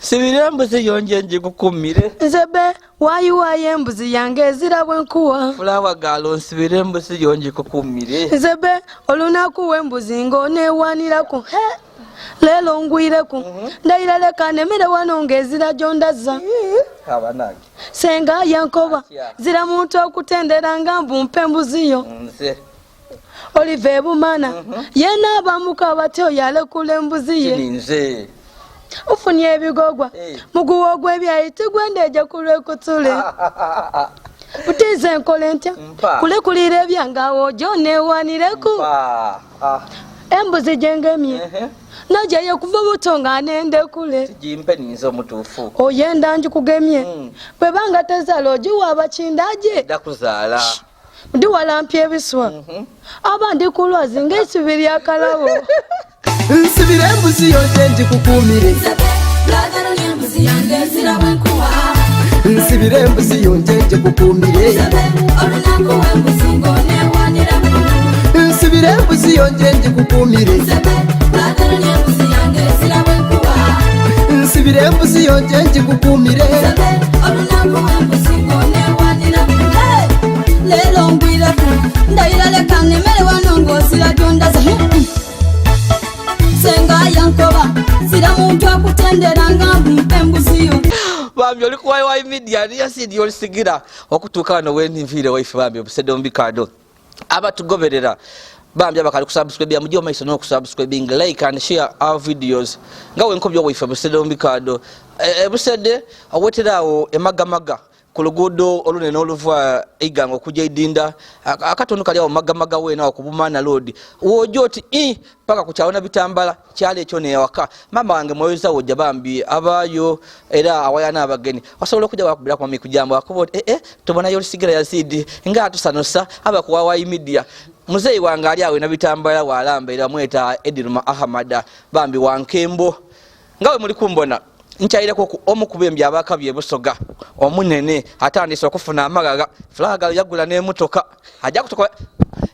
Sibira embuzi yonje njikukumire. Nze be wayiwayo embuzi yange ezira bwenkuwa. Flower girl, nsibira embuzi yonje kukumire. Nze be olunaku w'embuzi ng'oneewaniraku, he leero ngwireku. Ndayira leka nemere wano ng'ezira gy'ondaza. Abanange. Senga yankoba Atya. zira muntu okutendera nga mbumpa embuzi yo. Nze. Oliva ebumana yena abamuka batyo yalekula embuzi ye. Kininze. Ufunye ebigogwa. Eh. Muguwa ogw'ebyayi tigwendeeje ku lwekutule. Butiize enkola entya? Mpa. Kulekulira ebyange awo gy'oneewanireku. Mpa. Ah. Embuzi gyengemye najayo kuva buto nga nendekule. Tugimpe ninze omutuufu. Oyenda njikugemye. Bwebanga tezaala ogiwa abakindaje. Ndakuzaala. Ndi walampya ebiswa. Aba ndi ku lwazi ng'eisubi lyakalabo. Nsibira embuzi yonje njikukumire. Nsibira embuzi yonje njikukumire. Nsibira embuzi yonje njikukumire. Nsibira embuzi yonje njikukumire. Leero ngwireku ndayira leka nemere wano ng'ozira gyondaza. Senga yankoba zira muntu akutendera nga mbumpa embuzi yo. Bambi oli ku YY Media niyo sidi olisigira okutuuka wano wenviire waife bambi obusedde mubikado abatugoberera bambi abakali kusubscribe mujje omaiso n'okusubscribing, like and share our videos. Nga wenkobye waife busedde mubikado ebusedde owetera awo emagamaga ku luguudo olunene oluva Iganga okujja Idinda, akatundu kali awo Magamaga weena awo ku Bumaana Road, wojja oti i paka ku kyalo Nabitambala, kyalo ekyo newaka maama wange mwoyoza wojja bambi abaayo era awaya n'abagenyi osobola okujja wakubira ku mami kujambo akuba oti tubonayo olusigira Yazidi nga atusanusa aba ku YY Media. Muzeeyi wange ali awo Nabitambala walamba era bamweta Ediruma Ahamada bambi wankembo. Nga we muli kumbona nkyayireko omu ku bembi abakabye ebusoga omunene atandise okufuna amagaga. Flower Girl yagula n'emotoka ajja kutuka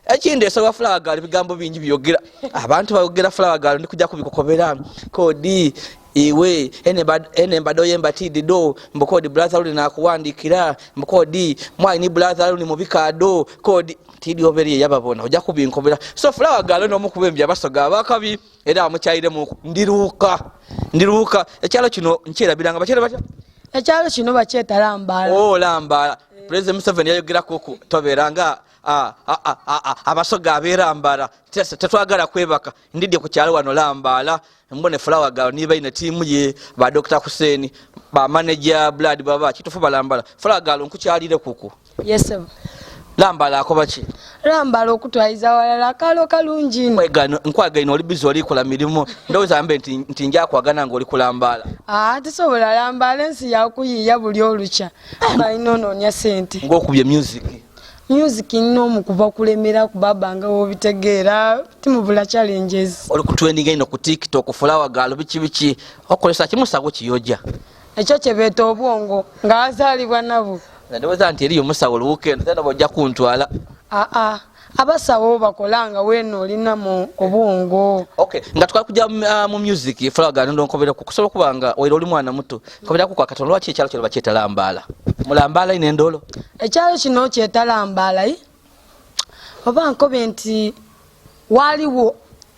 ekindi esoba. Flower Girl ebigambo bingi byogera abantu bayogera. Flower Girl ndikujja kubikukobera kodi iwe ene mbadde oyembatidde do mbukodi brother luli nakuwandikira mbukodi mwali ni brother luli mubikado kodi tidi oberi yababona ojja kubinkobera. So Flower Girl n'omu ku bembi abasoga abakabi era amukyayiremu ndiruuka ndiruuka ekyalo kino nkyerabiranga bakyera batya? Ekyalo kino bakyeta Lambaala. Oh, Lambaala. President Museveni yayogerako ku tobeera nga abasoga abeerambala tetwagala kwebaka. Ndidye ku kyalo wano Lambaala mbone Flower Girl niba ine tiimu ye ba Dr Hussein ba manager Blood baba kitufu balambala. Flower Girl, nkukyalire kuku. Yes. Lambala akoba ki? Lambala okutwaliza walala akalo kalungi ino. Nkwagaino oli bizi olikola mirimu ndowooza mbe nti njakwagana nga oli kulambaala. Ah, tisobola lambaala, ensi yakuyiiya buli olukya balina onoonya sente. Ng'okubye music. Music nina omukuva kulemera kubaba nga wobitegeera timubula challenges. Oli kutrendinga ino ku TikTok, Flower Girl, biki biki okozesa kimusawo kiyoja? Ekyo kyebeeta obwongo nga azaalibwa nabo. Ndowooza nti eriyo omusawo oluwukendo tena bwojja kuntwala. Aa, abasawo bakola nga weena olinamu obwongo. Okay, nga twali kujja mu music, Flower Girl ndo nkobera kusobola okuba nga waire oli mwana muto nkoberaku kwa katono lwaki ekyalo kino bakyeta Lambaala mulambaala ino endolo? Ekyalo kino kyeta Lambaala oba nkobe nti waliwo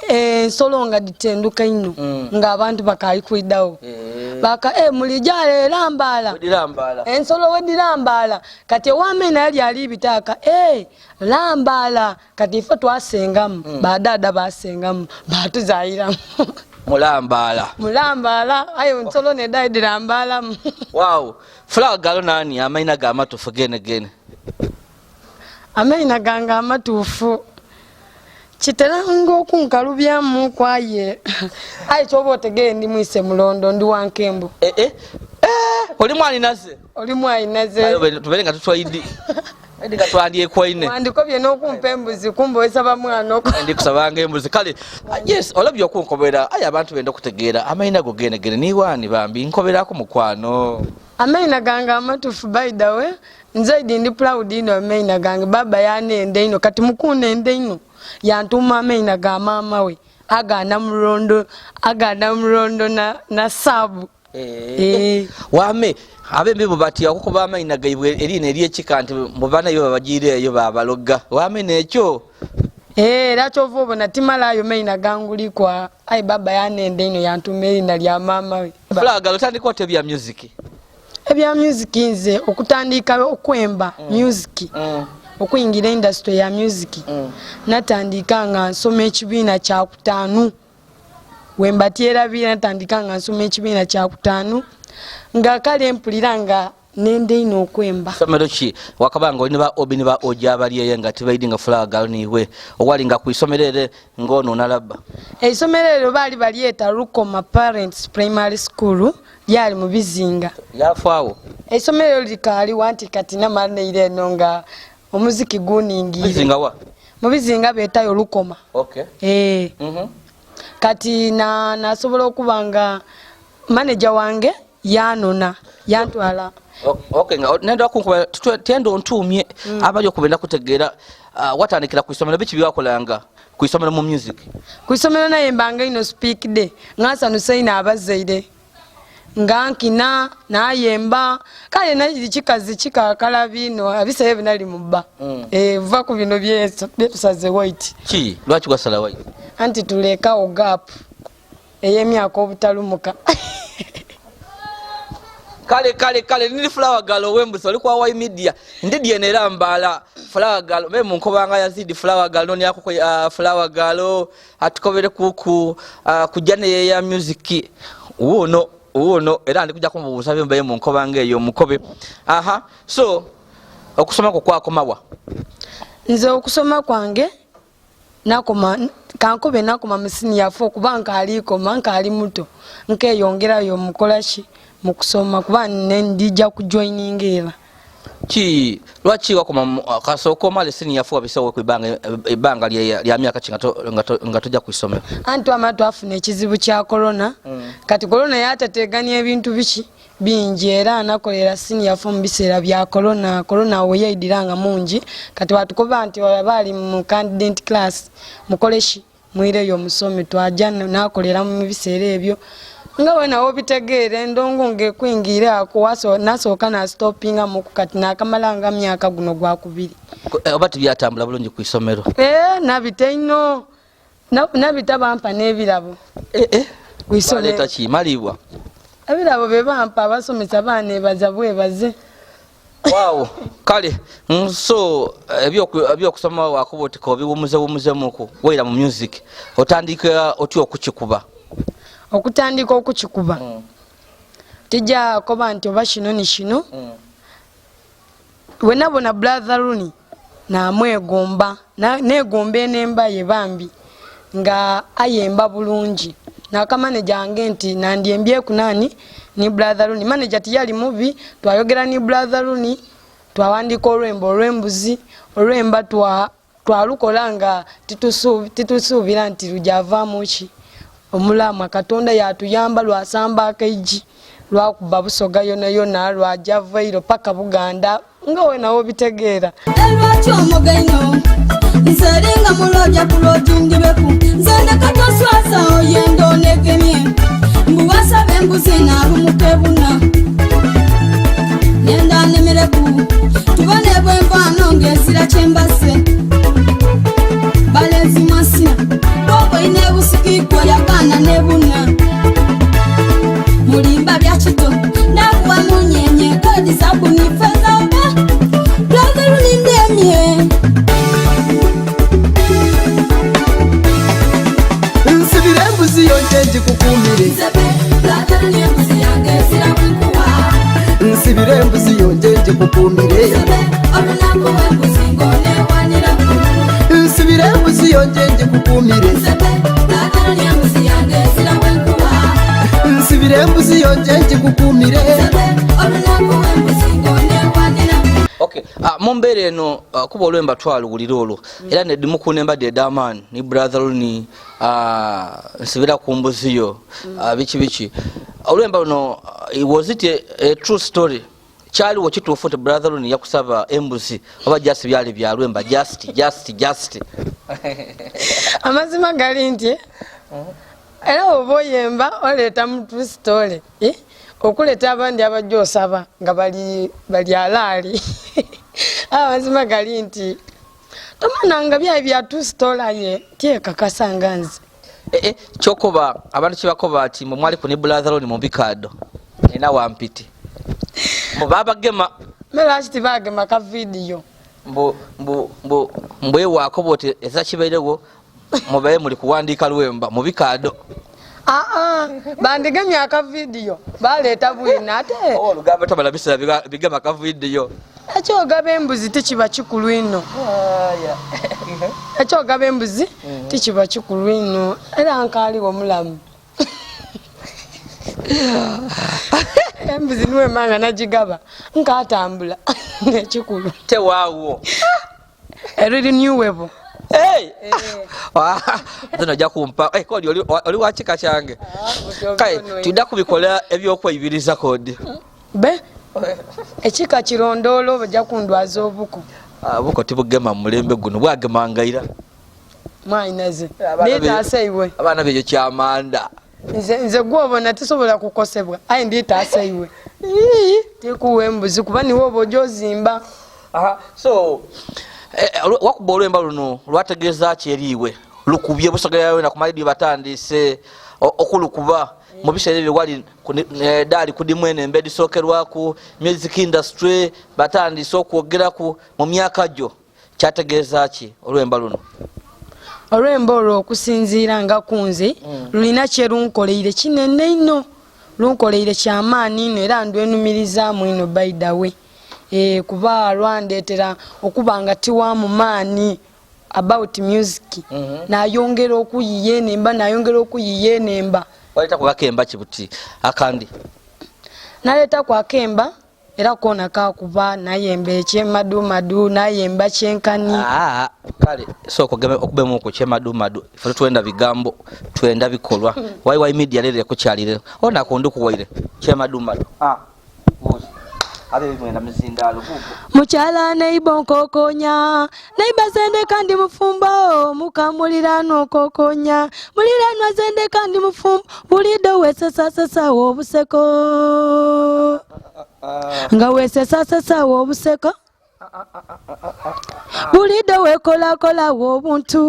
ensolo nga ditenduka ino ng'abantu bakaali kwiddawo baka mulijala erambaala. Wedirambala. Ensolo wedirambaala kati owamena yali ali bitaaka lambaala kati ife twasengamu badaada basengamu batuzayiramu. Mulambaala. Mulambaala ayo ensolo neda edirambaalamu. Wow, Flower Girl, nani amaina ga amatuufu gene gene? Amaina gange amatuufu kitera ngaokunkalubyamu kwaye aye kyoba otegere ndi mwise mulondo ndi wankembo. Eh, eh. Eh, oli mwaninaze. Oli mwayinaze. Tubere nga tutwaidi edi nga twandyekwaine. Wandikobye n'okumpa embuzi kumba osaba mwana oko. Ndi kusabanga embuzi kale. Ah, yes, olabye okunkobera aye abantu benda okutegeera amaina go gene gene niwaani bambi nkoberako mukwano. Amaina gange amatuufu, by the way, nze idi ndi proud ino amaina gange baba yanenda ino kati mukunenda ino yantuuma amaina ga maama we agana mulondo agana mulondo na saabu. Eh. Wame abembi bwe batya okukuba amaina gaibwe eriina eryekika nti mubanayo babagiireeyo babaloga wame nekyo. Eh, era kyova obona timalayo maina gangulikwa, ai baba yanenda ino yantuma erina lya maama we. Flaga, otandika otya ebya music? Ebya music, nze okutandika okwemba music, okuyingira industry ya music, natandika nga nsoma ekibiina kyakutaanu. Wemba tyerabira, natandika nga nsoma ekibiina kyakutaanu, nga kale mpulira nga nenda ino okwemba. Somero ki wakaba nga olina ba obi ne ba oja abali eyo nga tibaidi nga Flower Girl niwe owali nga kwisomero ere ngaono nalaba? Eisomero eryo baali balyeta Rukoma Parents Primary School, lyali mu bizinga. Yafaawo? Eisomero eryo likaaliwo, anti kati namala eno nga omuziki guningiire. Bizinga wa? Mu bizinga beetayo Lukoma. Okay. Eh. Kati na nasobola okuba nga manager wange yanona yantwala. Okay, nga nenda kunkuba tendo ontuumye abali okubenda kutegeera, watandikira ku isomero, biki byewakolanga ku isomero mu music? Ku isomero nayembanga ino speak day, nga nsanuse ino abazaire, nga nkina nayemba, kale nakiri kikazi kikakalabi ino abiseera binali mubba. Eh, va ku bino byetusaze white. Ki lwaki wasala white? Anti tulekawo gap ey'emyaka obutalumuka. Kale kale kale, nini Flower Girl owembusa oli kwa Y Media, ndidi eno era mbala Flower Girl me munkobanga yazidi Flower Girl noni yako Flower Girl atukobere kuku kujja neye ya music wuno wuno, era ndi kujja kumubuuza bye mbaye munkobanga eyo mukobe. Aha, so okusoma ko kwakomawa? Nze okusoma kwange nakoma, kankobe nakoma mu senior four, kuba nkaalikoma nkaali muto, nkeyongerayo mukolaki mu kusoma, kuba ndijja kujoininga era. Ki lwaki wakoma kasooka omala senior four bisawo ku ibanga ibanga lya myaka ki nga tojja ku isomero? Anti twamala twafuna ekizibu kya corona. Kati corona yatateganya ebintu biki bingi, era nakolera senior four mu biseera bya corona. Corona we yayidiranga mungi, kati watukuba nti baali mu candidate class mukoleshi mwireyo omusomi, twajja nakolera mu biseera ebyo nga we nawe obitegeera endongo ng'ekwingira ako nasooka nasitopinga muku, kati nakamala nga myaka guno gwakubiri. Oba tibyatambula bulungi ku isomero? Eh, nabita ino nabita bampa n'ebirabo. Ku isomero. Baleeta ki malibwa? Ebirabo bye bampa abasomesa baneebaza bwebaze. Wow, kale so ebyokusoma wakuba otika obiwumuze wumuzemuku weera mu music otandika otya okukikuba? Okutandika okukikuba, tijja koba nti oba kino ni kino. Wenabona Brother Runi namwegomba, negomba enemba ye bambi nga ayemba bulungi, naka manager wange nti nandyembyeku nani ni Brother Runi. Manager tiyali mubi, twayogera ni Brother Runi, twawandika olwemba olwembuzi, olwemba twalukola nga titusuubira nti lujavaamu ki omulamwa. Katonda yatuyamba lwasamba akaigi, lwakuba Busoga yona yona, lwaja vairo paka Buganda, nga we nawe obitegeera. Lwaki omugaino nze eringa mulojja kulojindibeku, nze ndeka toswaza oyenda onegemye mbuwasaba embuzi naalumukebuna nenda nemereku tubone bwenvaano ng'enzira kyembase balenzi mwasina bwoboine busikikwa yagaana nebuna mulimba bya kito nakuwa munyenye kodi sabuni feza oba Brother ulindemye. Nsibira embuzi yonje ngikukumire. Nzebe Brother embuzi yange ezira bwenkuwa. Nsibira embuzi yonje ngikukumire. Nzebe olunaku w'embuzi ng'oneewaniraku. Nsibira embuzi yonje ngikukumire. Nzebe Brother embuzi yange ezira bwenkuwa. Nsibira embuzi yonje ngikukumire. Nzebe olunaku w'embuzi ng'oneewaniraku. Okay, mu mbeera eno, kuba olwemba twaluwulira olwo era nedimu ku nembadde ed'amaani ni Brother Runi, nsibira ku mbuzi yo, biki biki olwemba luno, was it a true story? Kyaliwo kituufu nti Brother Runi yakusaba embuzi oba just byali bya lwemba just just just? Amazima gali nti era oba oyemba oleeta mu true story, eh? Okuleta abandi abajja osaba nga bali alaali. Amazima gali nti tomananga byayi byatusitolaye tyekakasa nga nze. Kyokoba abantu kyebakoba ati mwe mwali ku ne Brother Ron mu bikaado ena wampiti mbu babagema. Lwaki tibagema ka vidiyo? Mbu mbwewaako oti eza kibairewo mubaye muli kuwandiika lwemba mu bikaado. Bandigemye akavidiyo baleeta bwino ate. Olugambo tomala biseera bigema akavidiyo. Ekyogaba embuzi tikiba kikulu ino. Ekyogaba embuzi tikiba kikulu ino era nkaaliwo mulamu. Embuzi niwe manga nagigaba nkatambula nekikulu. Tewaawo. Eriri newebo. Hey! Nze nojja kumpa. Kodi oli wa kika kyange. Kale tudda kubikola ebyokweyibiriza kodi. Be ekika kirondoolo bajja kundwaza obuko. Obuko tibugema mu mulembe guno bwagemangaira. Mwanyinaze ndiitaasa iwe. Abaana beyo kyamanda. Nze gwobona tisobola kukosebwa aye ndiitaasa iwe. Tikuwa embuzi kuba niwe oba ojja ozimba. So wakuba olwemba luno lwategeeza ki eri iwe? Lukubye Busoga yawena ku malidio batandise okulukuba mu biseera ebyo wali daali kudimu eno embe edisookerwaku music industry batandise okwogeraku mu myaka gyo. Kyategeeza ki olwemba luno? Olwemba olwo okusinziira nga ku nze lulina kye lunkoleire kinene ino, lunkoleire kyamaanyi ino era ndwenumirizaamu ino by the way. Kuba lwandeetera okuba nga tiwaamu maanyi about music. Nayongera okuyiya enemba, nayongera okuyiya enemba. Waleeta ku kakemba ki buti akandi? Naleeta ku akemba era koona kakuba nayemba ekyemadumadu, nayemba kyenkani. Kale sooka okubemu ku kyemadumadu. Ffe tetwenda bigambo, twenda bikolwa. YY Media leero ekukyalire. Ona ku ndukuwaire kyemadumadu. Mukyala neibo nkokonya, neiba zendeka ndi mufumbo, mukamulirano nkokonya, muliranwa zendeka ndi mufumbo, bulido wesesasesa obuseko. Nga wesesasesa obuseko. Bulido wekolakola obuntu.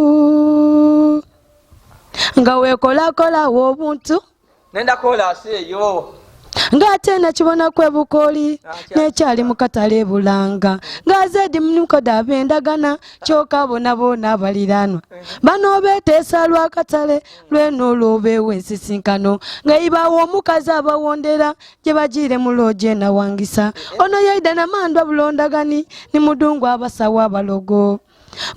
Nga wekolakola obuntu. Nenda kola seyo. Ng'ate nakibona kwe Bukooli n'ekyali mu katale Bulanga, ng'azedi munukoda ab'endagana kyokka bona bona abaliraanwa bano beeteesa lw'akatale lweno olw'obeewa ensisinkano ng'eibaawo omukazi abawondera gye bagiire mu loogi enawangisa. Ono yaida namandwa bulondagani ni mudungu abasawo abalogo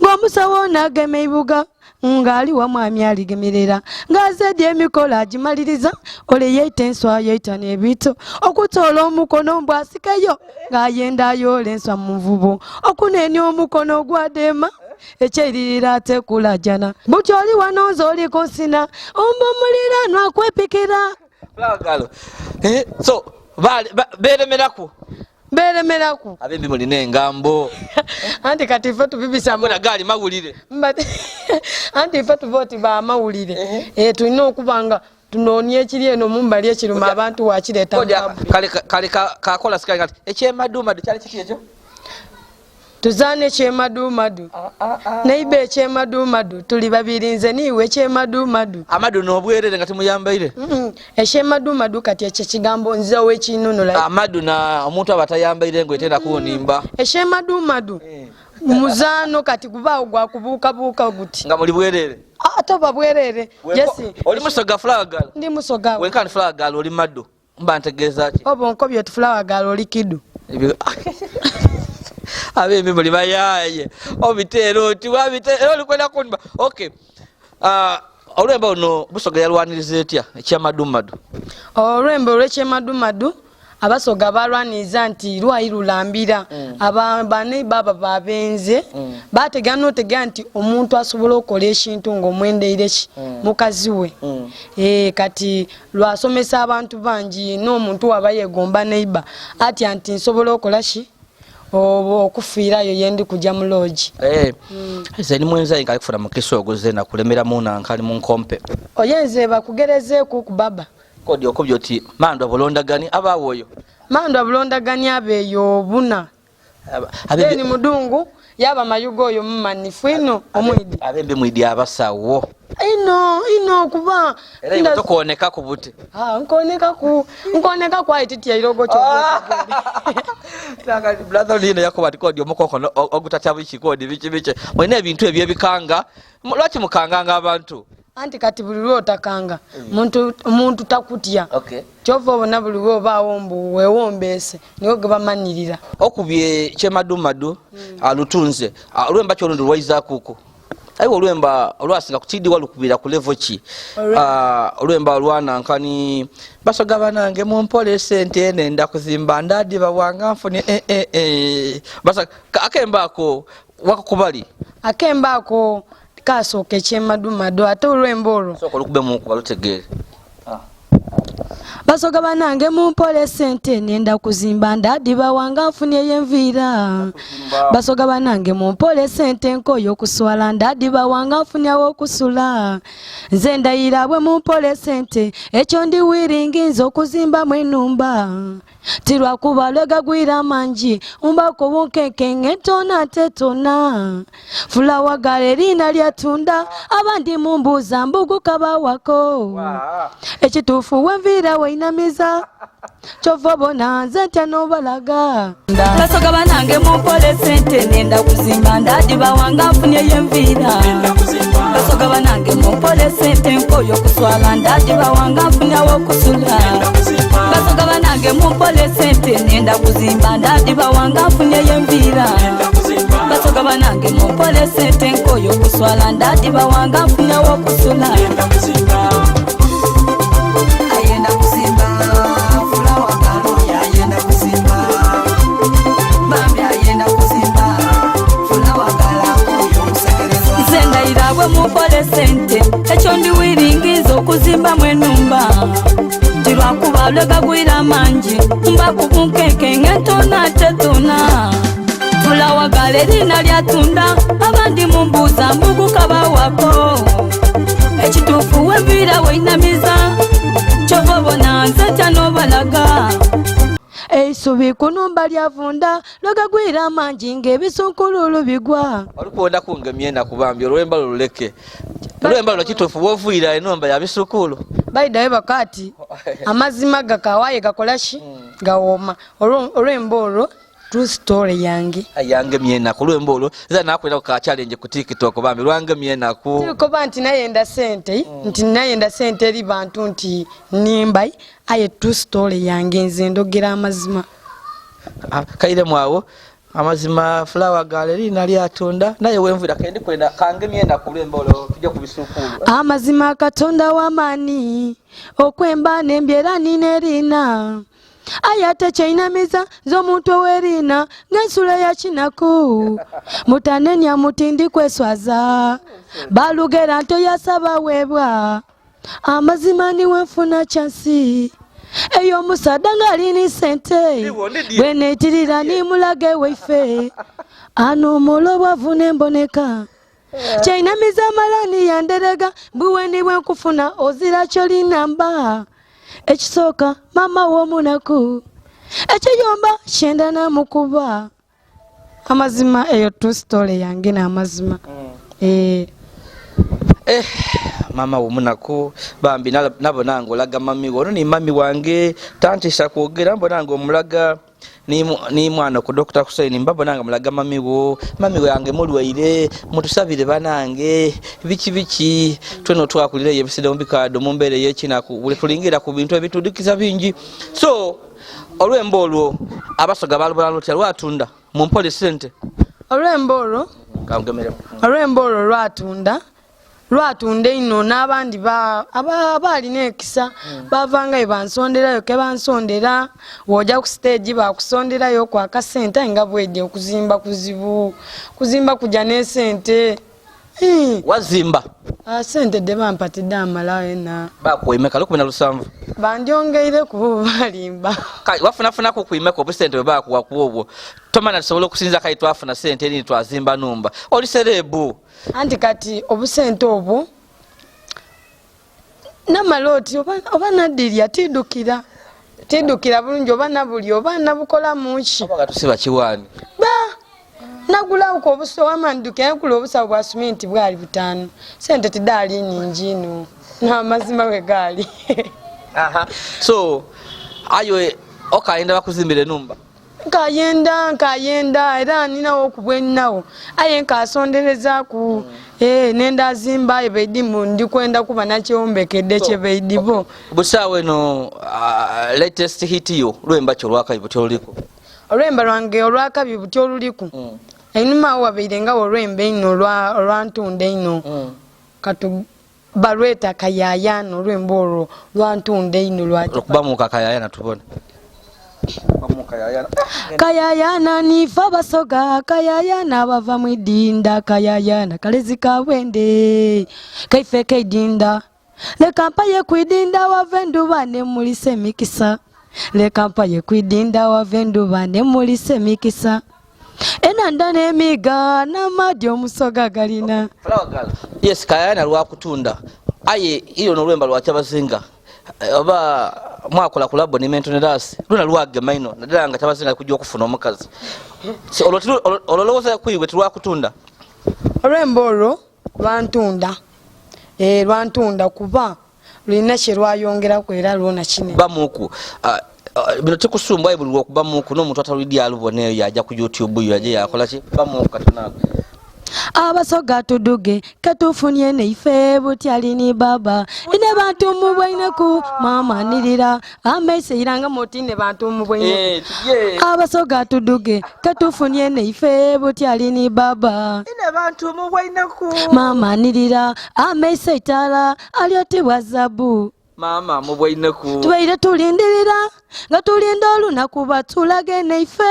ng'omusawo ono agema eibuga ng'ali wamwami aligemerera ng'azedi emikolo agimaliriza ole yeita enswa yeita n'ebito okutoola omukono mbwasikeyo ng'ayenda ayoola enswa mu nvubo okunenia omukono ogwadeema ekyeiririra ate kulajana buti oli wano nze oli ku nsina omba omuliraanwa akwepikira. So beeremeraku. Beeremeraku. Abembi mulina engambo. Anti kati ffe tubibisa mu gaali mawulire. Anti ffe tuva oti ba mawulire. Tulina okuba nga tunoonya ekiri eno mu mbali ekiruma abantu wakireeta. Kale kakola sikali kati ekyemadumadu kyali kiki ekyo? Tuzaane ekyemadumadu. Neiba ekyemadumadu tuli babiri nze niiwe ekyemadumadu. Amadu n'obwerere nga timuyambaire. Ekyemadumadu kati ekyo ekigambo nzeewo ekinunula. Amadu na omuntu aba tayambaire ng'etenda kunimba. Ekyemadumadu muzaano kati gubaawo gwa kubuukabuuka guti. Nga muli bwerere. Toba bwerere. Jesse. Oli musoga Flower Girl? Ndi musoga. Wenkani Flower Girl oli maddu. Mba ntegeeza ki? Oba onkobye oti Flower Girl oli kidu. Abembi muli bayaye obiteera oti wabiteera oli kwenda kunimba. Okay. Olwemba luno Busoga yalwaniriza etya ekyemadumadu? Olwemba olw'ekyemadumadu Abasoga balwaniriza nti lwayi lulambira bane baba babenze bategera notegera nti omuntu asobola okukola ekintu ng'omwendeire ki mukazi we. Kati lwasomesa abantu bangi n'omuntu waba yegomba neiba atya nti nsobola okukola ki oba okufiirayo yendi kujja mu loogi. Nze ndi mwenzayi nkali kufuna mukisa ogwo ze nakulemera mu nankali mu nkompe. Oyenze bakugerezeeku ku baba. Kodi okubye oti mandwa bulondagani abaawo oyo. Mandwa bulondagani abeeyo buna. Then mudungu yaba mayugo oyo mumanifu ino omwidi. Abembe mwidi abasawo. Ino ino kuba era iwe tokuoneka ku buti. Ah, nkoneka ku nkoneka kwa ititi ya irogo cyo. Naka brother lino yakuba ati kodi omukoko ogutata biki kodi biki biki. Mwine ebintu ebyo ebikanga. Lwaki mukanganga abantu? Anti kati buli lwotakanga muntu takutya. Okay. Kyova obona buli lwobaawo mbu weewombeese niwe gwe bamanirira. Okubye kyemadumadu alutunze olwemba kyolundi lwaizakuku aye olwemba olwasinga kutidi walukubira ku level ki? Olwemba olwanankani basoga banange mumpole sente nenda kuzimba ndadi bawanga nfune basa akemba ako wakakubali akemba ako kasooka ekyemadumadu ate olwemba olwo sooka olukube mu balutegeere. Basoga banange mumpole sente nenda kuzimba ndadi bawanga nfunye yenviira. Basoga banange mumpole sente nkoyo okuswala ndadi bawanga nfunye awokusula. Nze ndayira bwe mumpole sente ekyo ndi wiringi nze okuzimbamu ennumba. Tirwakuba lwegagwira mangi umbako bunkenke ng'entona tetona. Fulawa erina lyatunda abandi mumbuuza mbuguka bawako. Ekituufu wenviira weinamiza kyova obona nze ntya n'obalaga. Basoga banange mumpole sente nenda kuzimba ndadi bawanga nfunye yenviira. Basoga banange mumpole sente nkoyo okuswala ndadi bawanga nfunye awokusula. Basoga banange mumpole sente nenda kuzimba ndadi bawanga nfunye yenviira. Basoga banange mumpole sente nkoyo okuswala ndadi bawanga nfunye awokusula. Ayenda kuzimba fulawa galo ayenda kuzimba bambi ayenda kuzimba fulawa gala oyo musekereza. Nze ndayira bwe mumpole sente ekyo ndi wiringiza okuzimbamu ennumba. Tirwakuba lwegagwira mangi mba ku bunkenke ng'entona tetona. Fulawa gala erina lyatunda abandi mumbuuza mbuguka bawako. Ekituufu wenviira weinamiza kyova obona nze ntya n'obalaga. Eisubi ku nnumba lyavunda lwegagwira mangi ng'ebisuukululu bigwa. Olikuwonda kungemye enaku bambi olwemba luleke. Olwemba luno kituufu bw'ovuira ennumba ya bisuukulu. Bayidayo bakati amazima gakawaye gakola ki gawooma. Olwemba olwo true story yange. Yangemye enaku olwemba olwo nze nakwera ku challenge ku TikTok bambi lwangemye enaku. Tibikoba nti nayenda sente nti nayenda sente eri bantu nti nimba aye true story yange nze ndogera amazima. Kairemu awo amazima flower gallery nali atunda naye wenvira kendi kwenda kangemye enaku olwemba olwo tujja ku bisuukulu. Amazima Katonda w'amaanyi okwemba n'embyera nina erina. Aye ate kyeinamiza nze omuntu ow'erina ng'ensula ya kinaku. Mutanenya muti ndi kweswaza balugera nti oyasaba weebwa. Amazima niwe nfuna kyansi eyo omusaadha ng'alina sente bwe neetirira nimulaga ewaife ano omolo bwavu nemboneka. Kyeinamiza amalani yanderega bwe ndi bwe nkufuna ozira kyolinamba. Ekisooka maama w'omunaku ekiyumba kyenda namukuba. Amazima eyo true story yange n'amazima. Mama w'omunaku bambi nabona ng'olaga mami wo ono ni mami wange tantisa kwogera mbona ng'omulaga ni mwana ku Dr. Hussein mbabona nga mulaga mami wo mami wange mulwaire mutusabire banange biki biki tweno twakulira ebisida mu bikado mu mbeere y'ekinaku buli tulingira ku bintu ebitudikiza bingi. So olwemba olwo abasoga balubala lutya lwatunda mumpole sente. Olwemba olwo Kangemere. Olwemba olwo lwatunda lwatunda ino n'abandi abaalina ekisa bavangayo bansonderayo ke bansondera w'ojja ku stage bakusonderayo ku akasente aye nga bwedi okuzimba kuzibu kuzimba kujja n'esente. Wazimba? Sente de bampatidde amalayo na. Bakuwa emeka? 17. Bandyongeire kuba balimba. Kale wafunafunako ku imeka obusente bwe bakuwa ku obwo tomanya tusobola okusinza kale twafuna sente eri twazimba numba oli serebu. Anti kati obusente obwo Namala oti oba nadirya tidukira tidukira bulungi oba nabuli oba nabukola muki Oba tusiba kiwaani. Ba nagulawuka obusawo amandukira nkula obusawo bwa suminti bwali 5 sente tidaali nyingi ino n'amazima we gaali. So ayo okayenda bakuzimbira enumba? Nkayenda era ninawo okubwenawo aye nkasonderezaaku nenda zimba aye beidimu ndikwenda kuba nakyombekedde kye beidibo. Busaawe eno latest hit yo lwemba ki olwakabi buti oluliku? Olwemba lwange olwakabi buti oluliku einuma awo wabeire nga olwemba ino olwantunda ino katu balweta kayayana olwemba olwo lwantunda ino lwa okubamuka kayayana tubone. Kayayana nifa basoga kayayana bava mwidinda kayayana kalezi kabwende kaife kaidinda leka mpaye kwidinda wave nduba nemulise mikisa leka mpaye kwidinda wave nduba nemulise mikisa enanda n'emiga n'amadi omusoga galina. Yes, kayayana lwakutunda aye iyo n'olwemba lwakyabazinga oba mwakola kulabo ne mentonerasi luna lwagema ino naddala nga kyabazinga kujja okufuna omukazi. Olowooza kuiwe tilwakutunda? Olwemba olwo lwantunda lwantunda kuba lulina kye lwayongeraku era lwona kine bamuku bino tikusumbwa buli lwokubamuku n'omuntu atalwidya alubona eyo yajja ku YouTube yo yaje yakola ki bamuku katonaako. Abasoga tuduge ketufunye neife butyali ni baba ine bantu mubwaineku mama nirira amese iranga moti ne bantu mubwaineku abasoga tuduge ketufunye neife butyali ni baba ine bantu mubwaineku mama nirira amese itala aliotibwa zabu mama mubwaineku tubaire tulindirira nga tulinda olunaku batulage neife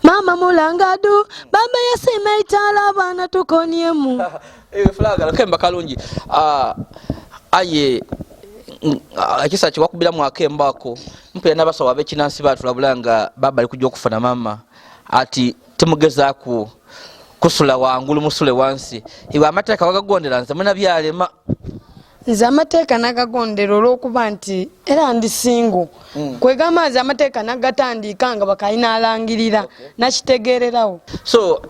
mama mulangadu baba yasima itala bana tukoniemu. Flaga kemba kalungi aye ekisa kiwakubiramu akemba ako mpera n'abasawo ab'ekinansi batulabulanga baba ali kujja okufuna mama ati temugezaaku kusula wangulu musule wansi iwe amateeka wagagondera nze munabyalema. Nze amateeka nagagondera olw'okuba nti era ndi single kwegamba nze amateeka nagatandika nga bakalina alangirira nakitegeererawo. So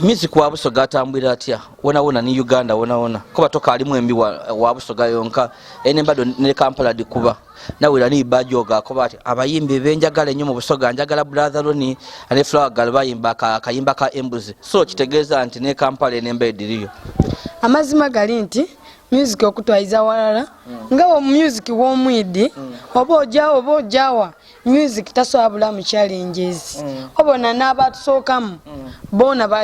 music wa Busoga atambwira atya wona wona ni Uganda wona wona kuba tokaalimu embi wa Busoga yonka ene mbado ne Kampala dikuba nawera ni bajoga kuba ati abayimbi benjagala ennyo mu Busoga njagala Brother Ronnie ne Flower Girl bayimba akayimba ka embuzi so kitegeeza nti ne Kampala ene mbe ediriyo. Amazima gali nti music okutwaiza walala nga wo music w'omwidi oba ojawa oba ojawa music tasobola mu challenges obona n'abatusookamu bona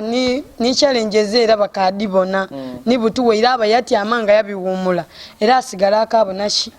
ni challenges era bakadibona ni butuwe era abayatyama nga yabiwummula era asigala akabona ki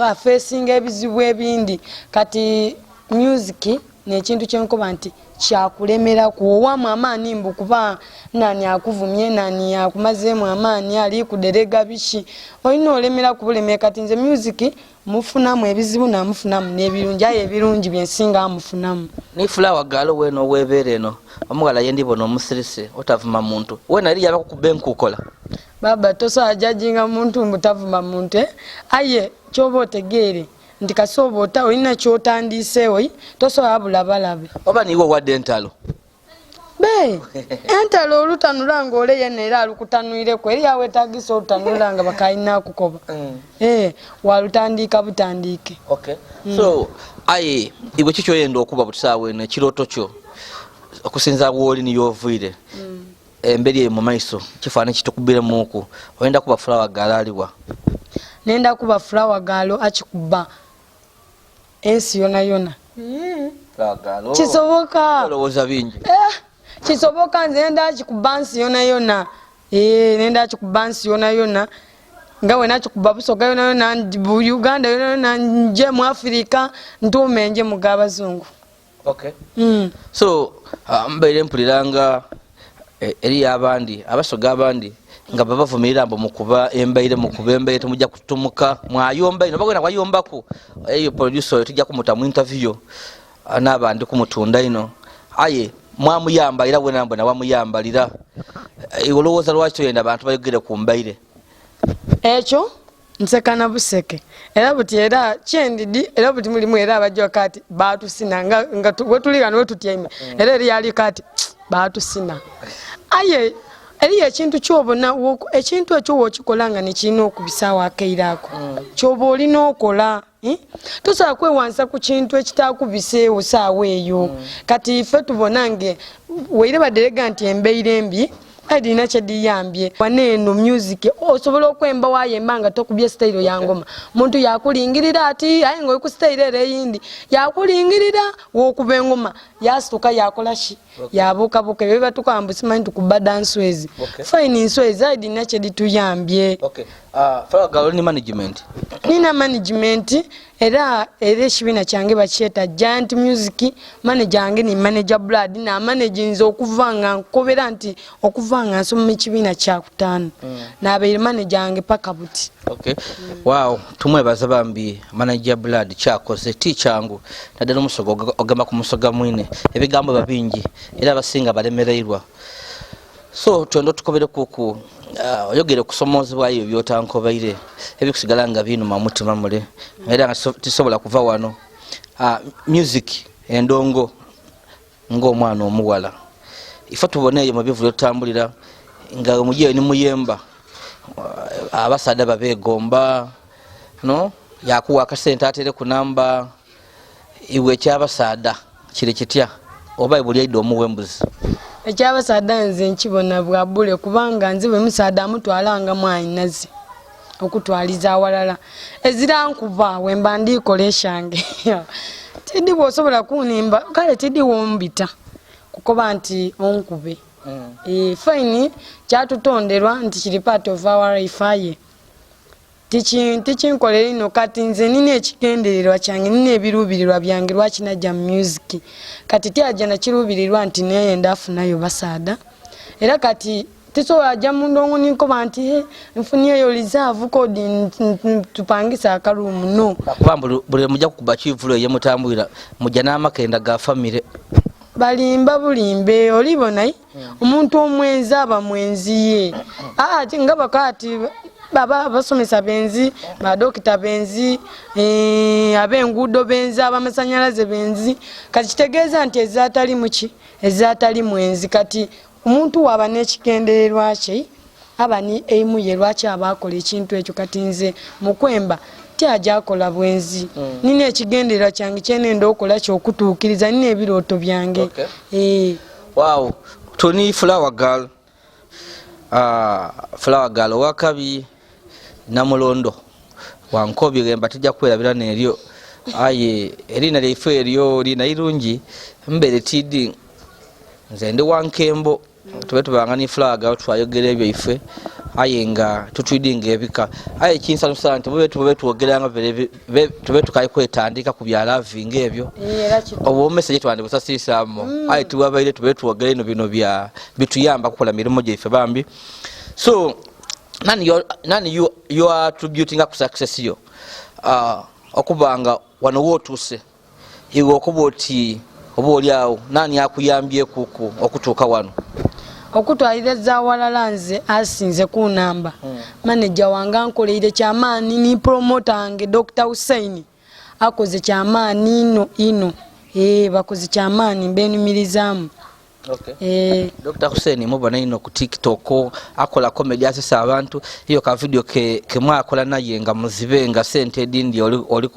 afeesinga ebizibu ebindi. Kati music n'ekintu kyenkoba nti kyakulemeraku owamu amaanyi mbu kuba nani akuvumye nani akumazeemu amaanyi ali kuderega biki olina olemera kubulemera. Kati nze music mufunamu ebizibu namufunamu n'ebirungi aye ebirungi byensinga amufunamu. Ni Flower Girl weno webeera eno omugala ye ndibona omusirise otavuma muntu wena eri yabakukuba enkukola. Baba tosobola jajinga muntu mbu tavuma muntu aye kyoba otegeere nti kasooba olina kyotandiiseewo tosobola bulabalabe. Oba niwe owadde entalo? Be entalo olutanula ng'ole yenna era alukutanwireko eri awetagisa olutanula nga bakalina akukoba walutandika butandiike. So aye iwe ki kyoyenda okuba butusaawa eno ekirooto kyo okusinza wooli niyovuire emberi eyo mu maiso kifaananyi kitukubbiremuuku oyenda kuba Flower Girl aliwa? Nenda kuba Flower Girl akikuba ensi yona yona. Kisoboka. Olowooza bingi. Kisoboka nze nenda akikuba nsi yona yona. Nenda akikuba nsi yona yona nga we nakikuba Busoga yona yona Uganda yona yona nje mu Afrika ntuume nje mu g'abazungu. So mbaire mpuliranga eri abandi abasoga abandi nga babavumirira mbu mukuba embaire mukuba embaire temujja kutumuka mwayomba ino bagwena wayombako eyo producer oyo tujja kumuta mu interview n'abandi kumutunda ino aye mwamuyamba era wena mbona wamuyambalira. Olowooza lwaki toyenda abantu bayogere ku mbaire? Ekyo nseka na buseke era buti era kyendidi era buti mulimu era abajja kati batusina nga wetuli gano wetutyaime era eri yali kati batusina. Aye eriyo ekintu kyobona ekintu ekyo wokikola nga nekirina okubisaawo akaire ako kyoba olina okola. Tosobola kwewansa ku kintu ekitakubiseewo saawa eyo. Kati ife tubona nge waire baderega nti embeire embi adina kyediyambye waneeno music osobola okwemba wayemba nga tokubye style ya ngoma, muntu yakulingirira ati aye nga oli ku style era eyindi yakulingirira wokuba engoma yasituka yakola ki yabuukabuuka ebyo batuka mbu simanyi tukuba danswezi. Fine, nswezi adina kyedituyambye. Flower ni management? Nina management era ekibiina kyange bakyeta Giant Music. Manager wange ni manager Blood, na manage nze okuva nga nkobera nti okuva nga nsoma ekibiina kyakutaano nabeire manager wange paka buti. Wow, tumwebaza bambi manager Blood kyakoze ti kyangu naddala omusoga ogamba ku musoga mwine ebigambo biba bingi era abasinga balemereirwa. So twenda otukobere kuku oyogere okusomozebwa ebyo byotankobaire ebikusigala nga binuma mutima mule era nga tisobola kuva wano. Music endongo ng'omwana omuwala ife tubona eyo mu bivu lyotutambulira nga omujeyo ni muyemba abasaadha babegomba no yakuwa akasente atere ku namba iwe ekyabasaadha kiri kitya oba buli aidde omuwa embuzi? Ekyabasaadha nze nkibona bwa bule kubanga nze bwe musaadha amutwala nga mwanyinaze okutwaliza awalala ezira nkuba wemba ndikola esyange tidi bwosobola kunimba kale tidi wombita kukoba nti onkube. Fine, kyatutonderwa nti kiri part of our life aye tikinkolera ino. Kati nze nina ekigendererwa kyange, nina ebiruubirirwa byange lwaki najja mu music. Kati tyajja nakiruubirirwa nti neyenda afunayo basaada era kati tisobola jja mundongo ninkoba nti nfunyeyo reserve kodi tupangisa akarumu no. Kuba buli mujja kukuba kivulo ye mutambulira mujja n'amakenda ga famire. Balimba bulimbe olibona omuntu omwenzi aba mwenzi ye nga bakati baba abasomesa benzi, badokita benzi, ab'enguudo benzi, abamasanyalaze benzi. Kati kitegeeza nti ezatali muki ezatali mwenzi. Kati omuntu waba n'ekigendererwa kye aba ni eimu ye lwaki aba akola ekintu ekyo. Kati nze mukwemba tyaja akola bwenzi, nina ekigendererwa kyange kyenenda okola kyokutuukiriza, nina ebirooto byange. Wow, tuni Flower Girl, Flower Girl owakabi Namulondo wankobi gemba tujja kwerabira neryo aye erina lyaife eryo lina irungi mbere tidi nze ndi wankembo tube tubanga ni Flower Girl twayogera ebyo ife aye nga tutwidinga ebika aye kinsanusa nti mube tube twogeranga tube tukaye kwetandika ku bya loving ebyo obwo message twandi busasiisaamu aye tubabaire tube twogera ino bino bya bituyamba kukola mirimu gyaife bambi. So nani you are attributing ku success yo okubanga wano wotuuse iwe okuba oti oba oli awo nani akuyambye kuku okutuuka wano? Okutwaliriza awalala nze asinze kunamba manager wange ankoleire kyamaani ni promoter wange Dr. Hussein akoze kyamaani ino ino bakoze kyamaani mbenumirizaamu. Dr. Hussein mubona ino ku TikTok akola comedy asesa abantu iyo ka video ke mwakola naye nga muzibe nga sente edindi oli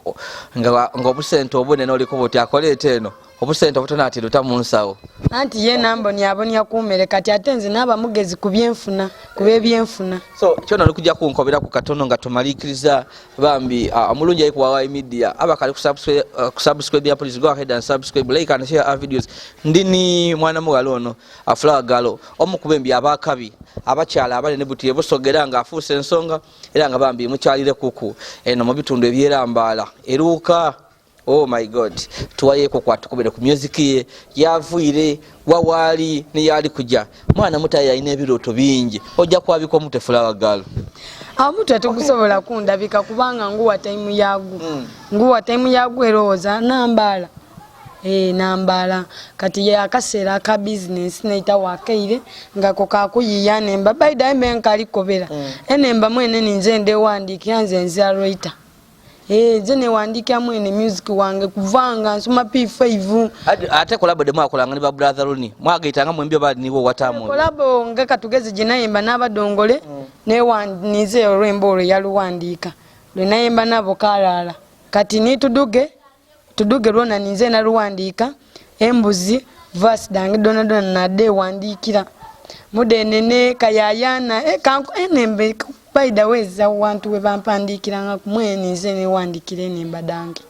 nga obusente obunene oli kubuti akolete eno obusente obutono ati luta mu nsawo. Anti ye nambo ni abonya kumere kati ate nze naba mugezi ku byenfuna ku byenfuna. So kyona oli kujja kunkobera ku katono nga tumalikiriza bambi omulungi ayi kuwa media abakali kusubscribe ya please go ahead and subscribe, like and share our videos. Ndini mwana muwala ono Flower Girl omukubembi abakabi abakyala abanene buti ebusogera nga afuuse ensonga era nga bambi mukyalire kuku eno mu bitundu ebyerambaala eruuka. Oh my God, tuwayeko kwatukubire ku music ye yavuire wawaali neyali kuja mwana mutayi alina ebirooto bingi ojja kwabika omutwe Flower Girl. Omutwe tegusobola kundabika kubanga nguwa taimu yagu nguwa taimu yagu erowooza nambaala. Nambala kati ye akaseera aka bizinesi naita wakaire ngako kakuyiya nemba baida mbe nkalikobera enemba mwene ninze ndewandiikira nze nzira writer. Nze newandiikira mwene music wange kuvanga nsoma P5. Ate collabo de mwakolanga ne ba Brother Runi mwagaitanga mwembi oba niwo watamu Collabo nga katugeze gye nayimba n'abadongole newandize olwembo olwo yaluwandiika lwe nayimba nabo kalala kati ni tuduge tuduge lwona ninze naluwandiika embuzi verse dange dona dona nade wandiikira mudenene kayayana enembe by the way za wantu we bampandikiranga kumwe ninze newandikira enemba dange.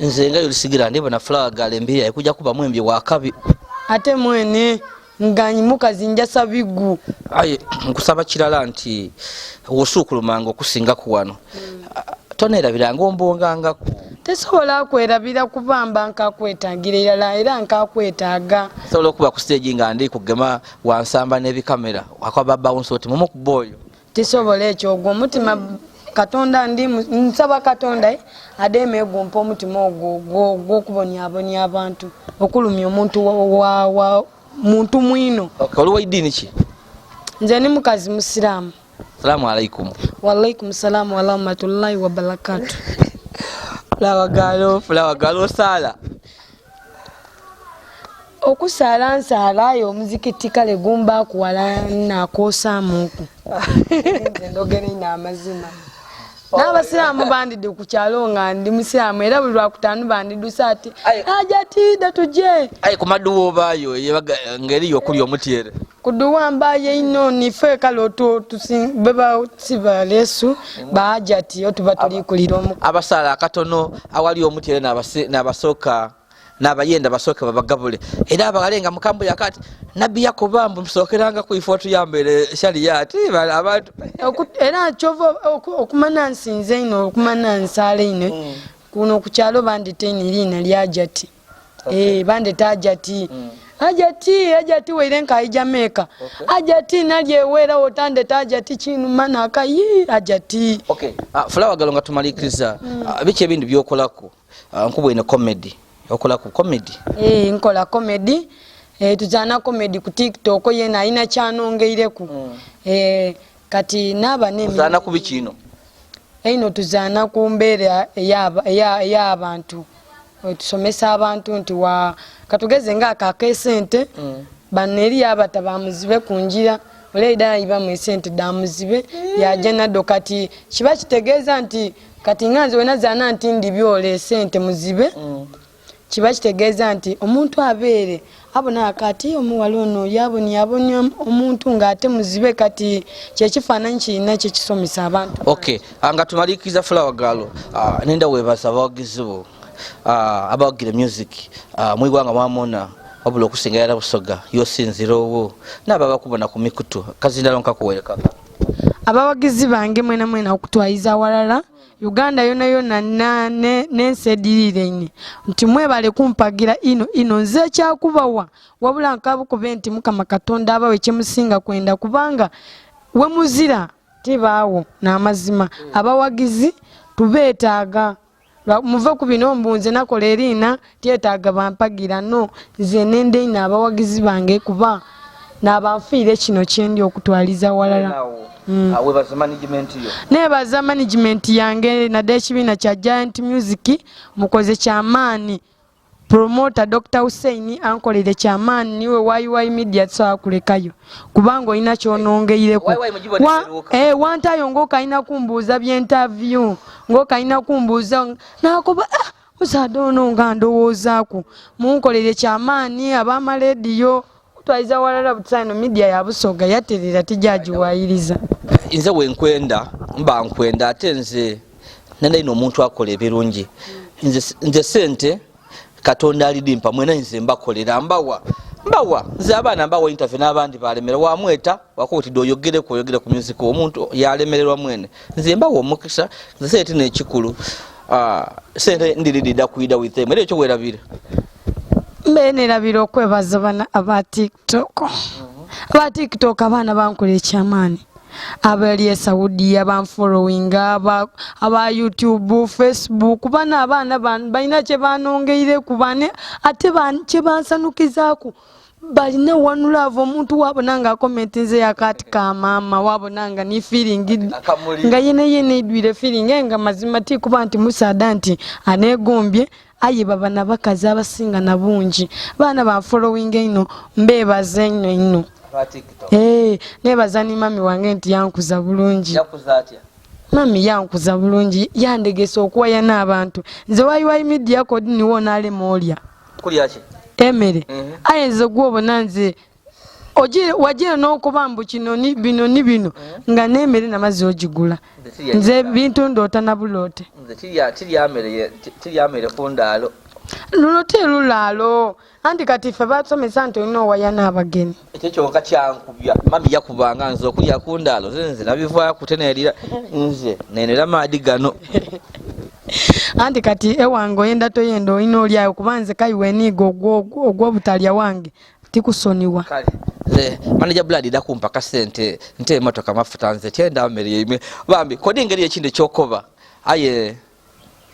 Nze nga yolisigira ndibona Flower Girl embiri ayikuja kuba mwembi wakabi ate mwene nganyi mukazi njasa bigu. Aye nkusaba kirala nti wosuukulumanga okusinga ku wano toneerabiranga ombongangako. Tesobola kwerabira kubamba nkakwetagira irala era nkakwetaaga. Sobola okuba ku stage nga ndi kugema wansamba n'ebikamera akwaba bounce oti mumu ku boyo. Tisobola ekyo ogwo omutima Katonda ndi nsaba Katonda ademe gumpa omutima ogwo ogw'okubonyabonya abantu okulumya omuntu wa muntu mwino. Okay, oliwo idini ki? Nze ni mukazi musiraamu. Salamu alaikum. Wa alaikum salamu wa rahmatullahi wa barakatuh. Flower Girl osaala. Okusaala nsaala ayo omuzikiti kale gumba kuwala nakoosaamuuku. Nze ndogera ino amazima. N'abasiraamu bandidde ku kyalo nga ndi musiraamu era buli lwakutaano bandiddusa ati aja tida tuje. Aye ku maduwa obaayo ng'eriyo okulya omutyere. Kuduwa mbayo ino nife kale beba siba lesu baajati otuba tulikulira omu. Abasaala akatono awali omutyere n'abasooka n'abayenda basooke babagabule era abalenga mukambo yakati nabbi yakoba mbu musookeranga ku ifo tuyambere shariat abantu era kyova okumana nsinze ino okumana nsaala ino kuno ku kyalo bandita ino eriina lya jati. Bandita ajati. Ajati ajati waire nkayi Jamaica. Ajati nalyeweera otandeta ajati kinuma nakayi ajati. Okay. Flower Girl nga tumalikiriza biki ebintu byokolako nkubwe ino comedy. Okola ku comedy? Nkola comedy. Tuzana comedy ku TikTok yena alina kyanongeireku. Kati naba ne tuzana ku biki ino? Ino tuzana ku mbeera ey'abantu. Tusomesa abantu nti wa katugeze nga akakesente baneri abata bamuzibe kunjira oleida iba mu sente damuzibe yaje nado kati kiba kitegeeza nti kati nganze wena zana nti ndi byole sente muzibe kiba kitegeeza nti omuntu abeere abona akati omuwala ono yabonye omuntu ng'ate muzibe kati kyekifaananyi kirina kyekisomesa abantu. Okay, nga tumalikiza Flower Girl nenda weebaza abawagizi bo abawagira music mwigwanga mwamona wabula okusinga yala Busoga yosinzira owo n'abo abakubona ku mikutu kazindalo nkakuwereka. Abawagizi bange mwena mwena okutwayiza walala Uganda yona yona n'ensi ediriire nti mwebale kumpagira ino ino nze kyakubawa wabula nkabukube nti Mukama Katonda abawe kyemusinga kwenda kubanga we muzira tibaawo n'amazima. Abawagizi tubeetaaga muve ku bino mbunze nakola eriina tyetaaga bampagira no nze nende ino abawagizi bange kuba n'abanfiire kino kyendi okutwaliza walala. Webaza management yo? Nebaza management yange nadde ekibiina kya Giant Music mukoze kyamaanyi. Promoter Dr. Hussein ankolere kyamaanyi niwe YY Media tusobola kulekayo kubanga olina kyonongeireko. Wantayo ng'okalina kumbuuza by'interview ng'okalina kumbuuza nakuba musaadde ono nga ndowoozaako munkolere kyamaanyi ab'amalediyo kutwaliza walala butsaino media ya Busoga yaterera tijagiwayiriza. Nze wenkwenda mba nkwenda ate nze nenda omuntu akola ebirungi. Nze sente Katonda alidimpa mwena nze mbakolera mbawa nze abaana mbawa interview n'abandi balemera wamweta wakoti oyogere ku oyogere ku music omuntu yalemererwa mwene nze mbawa omukisa nze sente n'ekikulu sente ndiridida kuyida with them era ekyo werabira. Mbe nerabira okwebaza bana aba TikTok. Aba TikTok abaana bankola ekyamaanyi. Abali e Saudi abanfollowinga, aba YouTube, Facebook, bano abaana balina kye banongeireku bane, ate kye bansanukizaaku balina one love. Omuntu wabona nga akomentinze yakati ka maama, wabona nga ni feeling nga yene yene idwire feeling nga mazima ti kuba nti musaada nti anegombye. Aye baba nabakazi abasinga na bungi baana ba following ino, mbebaza ennyo nnyo. Nebaza ni mami wange nti yankuza bulungi. Mami yankuza bulungi, yandegesa okuwaya n'abantu. Nze wayiwayi media kodi niwo nalema olya emere. Aye nze gwobona nze wajira n'okuba mbu kino ni bino ni bino, nga n'emmere namazzi ogigula. Nze bintu ndoota na buloote. Nze tirya mere ku ndaalo. Luno terulaalo, anti kati ffe basomesa nti olina owaya n'abagenyi. Ekyo kyonka kyankubya. Mami yakubanga nze okulya ku ndaalo, nze nabivaaku tenerira, nze nenera maadi gano. Anti kati ewange oyenda toyenda olina olyayo, kuba nze kayiwa eniiga ogw'obutalya wange tikusoniwa. Nze manager Blood ida kumpa kasente nte emotoka mafuta, nze tyenda mmere yeimwe bambi. Kodi engeri ekindi ekyokoba, aye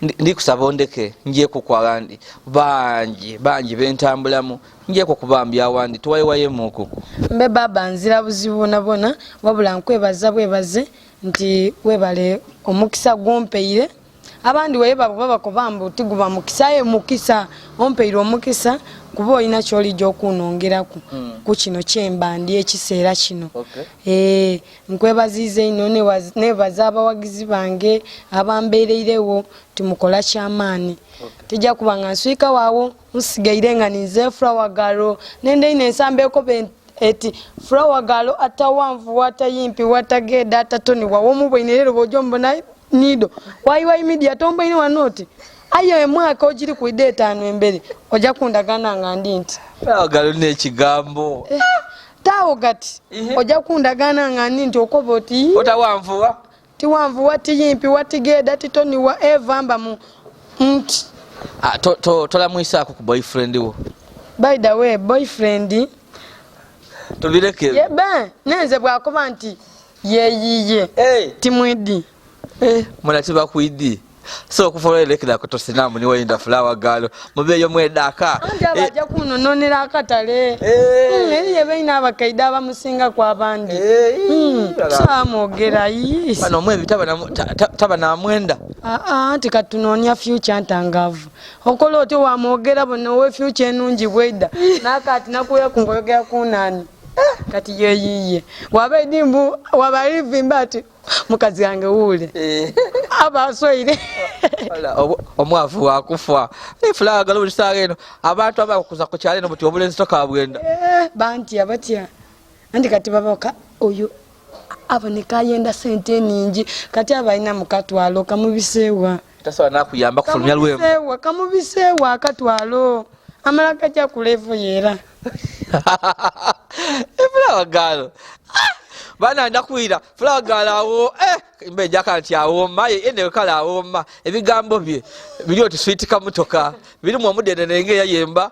ndikusaba ondeke njeku kwawandi bangi bangi bentambulamu, njeku kubambi awandi tuwayewayemuku. Mbe baba nzira buzibu bonabona, wabula nkwebaza bwebaze nti webale omukisa gwompeire. Abandi weye babakoba mbu tiguba mukisa, aye mukisa ompeire omukisa kuba olina kyolijja okunongeraku ku kino kyemba ndi ekiseera kino. Nkwebaziiza ino, nebaza abawagizi bange abambeereirewo timukola kyamaani. Tijja kuba nga nswika waawo nsigaire nga ninze Flower Girl, nende ino ensambo ekoba eti Flower Girl atawanvu watayimpi watageda atatoni wawomuboine lero bwojja omubona nido wayiwayi media tomboine wano oti aye emwaka ogiri kwida etaano embere ojja kundagana nga ndi nti Flower Girl n'ekigambo. Taawo gati ojja kundagana nga ndi nti okoba oti otawanvuwa tiwanvuwa tiyimpi watigeda titoniwa evamba mu nti. Tolamwisaako ku boyfriend wo? By the way, boyfriend tubireke. Be nenze bwakoba nti yeyiye timwidi. Muna tibakwidi, so okuva olwelekera kutosinamu niwayinda Flower Girl mubeeyo mwedaka. Anti abajja kunononera akatale. Eriyo beina abakaide abamusinga ku abandi. Samwogera. Bano omwebi taba namwenda. Anti katunoonya future ntangavu, okola otyo wamwogera bonna owe future enungi bwedda nakati nakuya kungoyogera kunani kati yeyiye waba edimbu wabalivimba ati mukazi wange wuule aba aswaire. Omwavu wakufa. Flower Girl buli saawa eno abantu abakukuza ku kyalo eno buti obulenzi tokabwenda. Bantya batya, anti kati babaka oyo aboneka ayenda sente eningi, kati aba alina mukatwalo kamubiseewa. Tasobola nakuyamba kufulumya lwemu. Kamubiseewa, kamubiseewa akatwalo amala kajja kulevo yera. Flower Girl bana ndakwira Flower Girl awo mbe njaka nti awoma ene kale awoma ebigambo bye biri oti sweet kamutoka birimu omudenene ng'eyayemba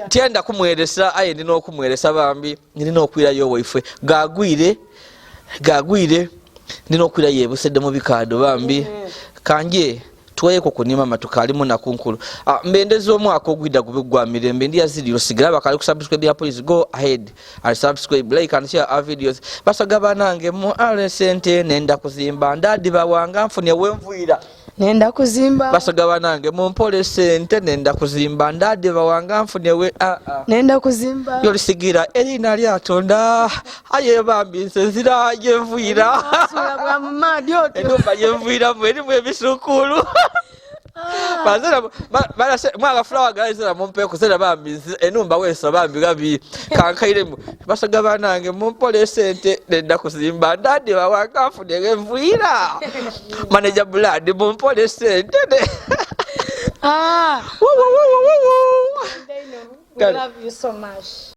tyenda kumweresa, aye ndina okumweresa bambi, ndina okwirayo waifwe gagwire gagwire, ndina okwirayo ebusedde mu bikaado bambi kanje tweko kunima matuka alimu nakunkulu. Mbendeza omwaka ogwida gube gwa mirembe. Ndi yazidi osigala bakali kusubscribe ya, please go ahead and subscribe, like and share our videos. Basoga banange mu ale sente nenda kuzimba ndadi bawanga nfunye wenvuira nenda kuzimba. Basoga banange mumpole sente nenda kuzimba ndadi bawanga nfunye we nenda kuzimba. Yolisigira erina lyatonda aye bambi nze nzira yenvuira sula bwa mumadi otyo enumba yenvuiramu erimu ebisukulu. Mwaka Flower Girl zera mumpeeko zera bambi enumba wesa bambi gabi kankairemu. Basoga banange mumpole sente nenda kuzimba ndadi bawanga nfunye envuira. Manager Blood mumpole sente. Woo, woo, woo, woo, woo. We love you so much.